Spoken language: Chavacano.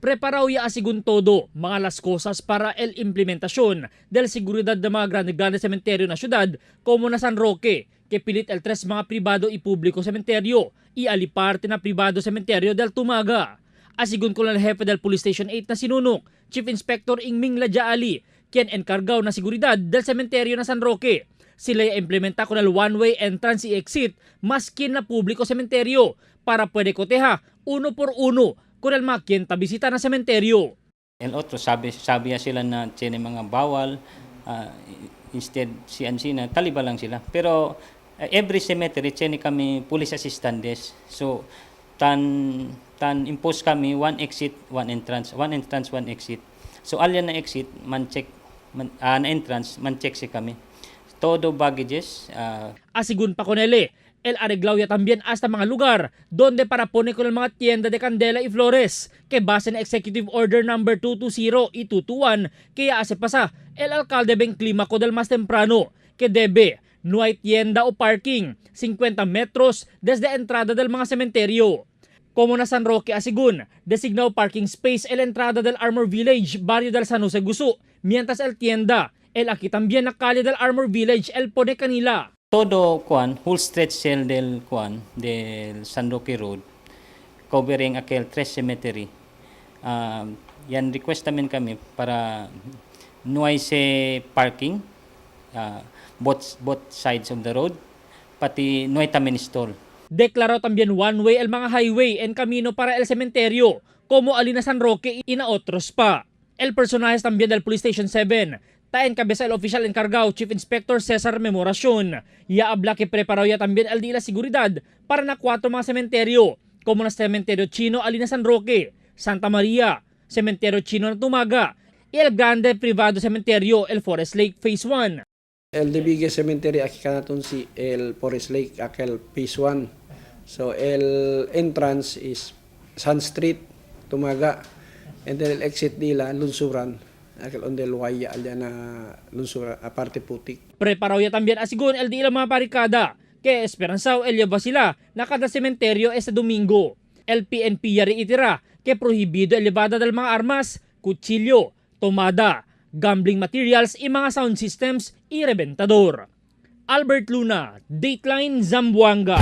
Preparado ya asigun todo mga las cosas para el implementación del seguridad de mga grande-grande cementerio na syudad como na San Roque, que pilit el tres mga pribado y publiko cementerio y aliparte na pribado cementerio del Tumaga. Asigun ko lang hefe del Police Station 8 na sinunok, Chief Inspector Ingming Ladja Ali, quien encargado na seguridad del cementerio na San Roque. Sila ya implementa con el one-way entrance y exit maskin na publiko cementerio para pwede koteha uno por uno con el mga quien ta bisita na cementerio. El otro, sabi, sabi ya sila na tiene mga bawal, instead si Ansina, taliba lang sila. Pero every cemetery, tiene kami police assistant desk. So, tan impose kami one exit, one entrance, one entrance, one exit. So, alyan na exit, man check, man, na entrance, man check si kami. Todo baggages, Asigun pa con ele, el arreglao ya también hasta mga lugar donde para pone con el mga tienda de candela y flores que base na Executive Order number 220 y 221 que hace pasa el alcalde Ben Climaco del más temprano que debe no hay tienda o parking 50 metros desde entrada del mga cementerio. Como na San Roque asigun, designado parking space el entrada del Armor Village, barrio del San Jose Gusu, mientras el tienda, el aquí también na calle del Armor Village, el pone canila. Todo kuan whole stretch cell del kuan del San Roque Road covering aquel tres cemetery. Yan request namin kami para no hay se parking both sides of the road, pati no hay tamen stall. Declaró también one-way el mga highway en camino para el cementerio, como Alina San Roque y na otros pa. El personaje también del Police Station 7, ta encabeza el oficial encargado Chief Inspector Cesar Memoracion. Ya habla que preparó ya también el de la seguridad para na cuatro mga cementerio, como na Cementerio Chino Alina San Roque, Santa Maria, Cementerio Chino na Tumaga, y el Grande Privado Cementerio el Forest Lake Phase 1. El the biggest cemetery aki kanaton si el Forest Lake aquel Phase 1. So el entrance is Sun Street, Tumaga. And then el exit nila Lunsuran. Aquel on del Waya alya na Lunsuran aparte Putik. Preparado ya también asigun el de la mga barikada, que esperanzao el lleva sila na kada sementeryo este domingo. El PNP yari itira que prohibido el llevada del mga armas, kutsilyo, tomada, gambling materials y mga sound systems y reventador. Albert Luna, Dateline Zamboanga.